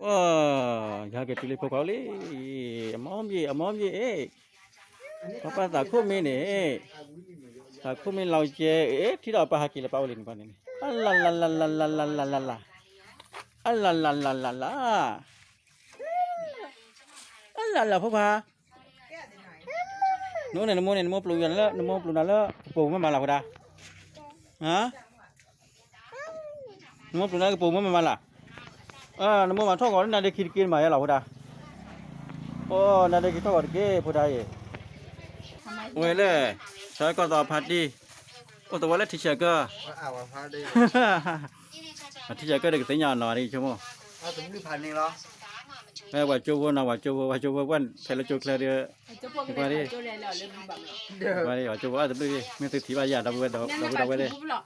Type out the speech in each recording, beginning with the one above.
အိ ယဟဲက့ၤတုၤလံဖိခွါအိၣ်လံ, အမီၢ်ဘျ့ အမီၢ်ဘျ့ အ့ၣ်, ပၢ်ပၢ်သးခိၣ်မ့ၢ်န့ၣ်, သးခိၣ်မ့ၢ်လီၤကဲ အ့ၣ် ထံၣ်ဒီးပၢ်ဟဲက့ၤလၢပၢ်အိၣ်လံန့ၣ်ပှၤန့ၣ်, အလၤလၤလၤလၤလၤလၤလၤလၤလၤ, အလၤလၤလၤလၤလၤ, အလၤလၤဖိခွါ နအိၣ်န့ၣ် နမိၢ်န့ၣ် နမိၢ်ပျိနၤလၢ နမိၢ်ပျိနၤလၢကပိာ်မုၣ်မးမးလၢ်ဖိဒါ, နမိၢ်ပျိနၤလၢကပိာ်မုၣ်မးမးလၢ်, နမိၢ်မၤထီၣ်ဂီၤလၢနၤဒ့ခံတက့ၢ်မးယဲလီၤဖိဒါ, အိ နၤဒ့ခံထီၣ်ဂီၤတက့ၢ်ဖိဒါအံၤ, ဝဲလၢ စီၤအဲၣ်ကီၢ်သီအဖါတံၢ်, အိၣ်သဝီလၢထံဆၢကၢၢ်, အထံဆၢကၢၢ်ဒီးကသ့ၣ်ညါအီၤနီၤဒ်ဆိကမိၣ် ပှၤကၠိဖိနီၤ ပှၤကၠိဖိ ပှၤကၠိဖိ ပှၤဖဲလၢကၠိချၢဒီး, ပှၤ, ပှၤကၠိဖိအါတဘျုး, မ့ၢ်သုထံၣ်ဘၣ်ယၤ ဒီပုၢ်ဝဲၢ်ဒီပုၢ်ဝဲၢ်လၢ,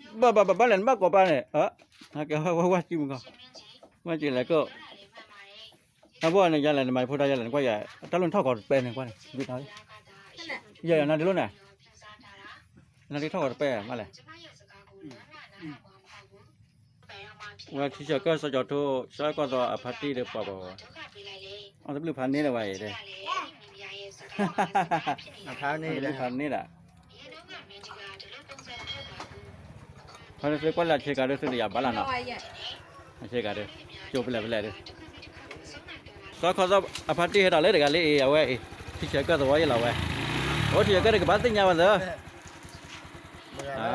ဘၣ်ဘၣ်ဘၣ်ဘၣ်လဲၣ် နဘၣ်ကိးပၢ်န့ၣ်, ကဲဝဲဝဲစုမုၢ်ကီၢ်, ဝဲစုလဲၤကိး, အဘၣ်န့ၣ် ယလဲၣ် နမၤဖိဒါယလဲၣ် နကွၢ်ယၤ တၢ်လီၢ်နထီၣ်ကီးတပဲန့ၣ် ကွၢ်န့ၣ်, ယၤနၤဒ်လိၣ်န့ၣ်, နၤဒ်ထီၣ်ကီးတပဲမးလဲၣ် ဝဲထံဆၢကၢၢ်စီၤကၠီၤထိ စီၤအဲၣ်ကီၢ်သီအဖါတံၢ်ဒီးပှၤဘၣ်, အီၣ်တဘျုးဖးန့ၢ်ဒီးဝဲအံၤ, အဖါန့ၢ်ဒီး, ဖါန့ၢ်သုကွၢ်လၢအဆ့ကၤဒီးသုတယၤဘၣ်လၢ်နီၤ, အဆ့ကၤဒီး, ကၠိပလဲၣ်ပလဲၣ်ဒီး, စီၤခီသီအဖါတံၢ်ဟဲဒီးလၢတဂၤလၢအံၤ အဝဲအံၤ ထံဆၢကၢၢ်သဝီယလီၤဝဲ, အဝဲထံဆၢကၢၢ်ဒီးကဘၣ်သ့ၣ်ညါဝဲသၢ,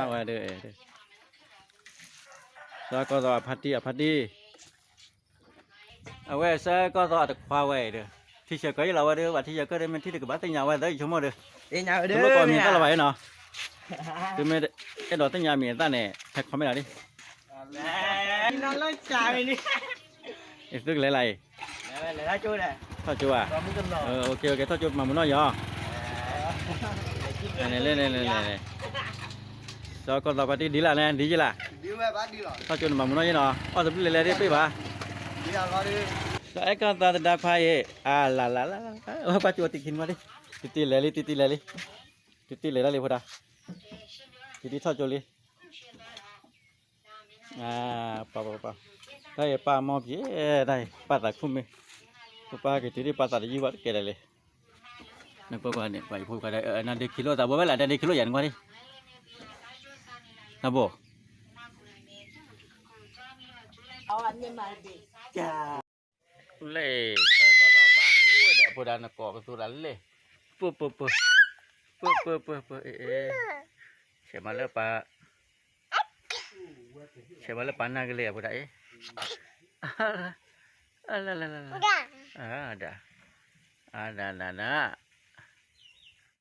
ဝဲဒၣ် စီၤအဲၣ်ကီၢ်သီအဖါတံၢ် အဖါတံၢ်, အဝဲစီၤအဲၣ်ကီၢ်သီအတခွါဝဲအံၤဒီး, ထံဆၢကၢၢ်ယလီၤဝဲဒီး ပှၤထံဆၢကၢၢ်ဒီး မ့ၢ်ထံၣ်တကဘၣ်သ့ၣ်ညါဝဲသၢ ယဆိကမိၣ်ဒီး, တလိၣ်ကိးမံၤအသၣ်လၢၤဘၣ်အံၤနီၤ, သုမ့ၢ်အဲၣ်ဒိးသ့ၣ်ညါမံၤအသၣ်န့ၣ် ဟဲ comment လီၤလံ, သုကလဲၤလၢအံၤ, ထီၣ်ကၠိဧါ, ထီၣ်ကၠိမၤမုာ်နီၢ်ယီၤ န့ၣ်, စီၤအဲၣ်ကီၢ်သီဖါတံၢ်ဒ်လၢ်န့ၣ် ဒ်ယလၢ်, ထီၣ်ကၠိန့ၣ်မၤမုာ်နီၢ်ယံနီၤ အီၣ်တဘျုးလဲၤလဲၤဒ်ပ့ၢ်ဘၣ်, စီၤအဲၣ်ကီၢ်သီသဒါခွါအံၤ အလၤလၤလၤ, ပှၤကၠိတံၢ်ခံန့ၣ်မးလံ, တံၢ်တံၢ်လဲၤလံ တံၢ်တံၢ်လဲၤလံ, တံၢ်တံၢ်လဲၤဒၣ်လံဖိဒါ, တံၢ်တံၢ်ထီၣ်ကၠိလံ ပၢ်ပၢ်ပၢ်, တၢ်အံၤပၢ်မီၢ်ဘျ့, တၢ်အံၤပၢ်သးခုမ့ၢ်, ပပၢ်က့ၤတုၤဒ်ပၢ်သးတယုၢ်ဘၣ်တကဲဒၣ်လံ, နကွၢ်ကွၢ်န့ၣ် ပှၤအံၤဖိခွါဒီး နၤဒ့ခံလိာ်သးဘိဝဲလၢ နၤဒ့ခံလိာ်ယၤနကွၢ်ဒံး, တၢ်ဘိ လ့ၣ် စီၤအဲၣ်ကီၢ်သီပၢ် အိၣ်ဝဲဒီးအဖိဒါနကိးကသူဒၣ်လ့ၣ်, ပၢၢ်ပၢၢ်ပၢၢ်, ပၢၢ်ပၢၢ်ပၢၢ်ပၢၢ်, အ့ၣ်အ့ၣ်, ဆဲးမၤလၢပၢ်, ဆဲးမၤလၢပၢ်နၢ်ကလ့ၢ်အဖိဒါအံၤ, အလလလလ, အဒၣ်, အဒၣ်ဒၣ်ဒၣ်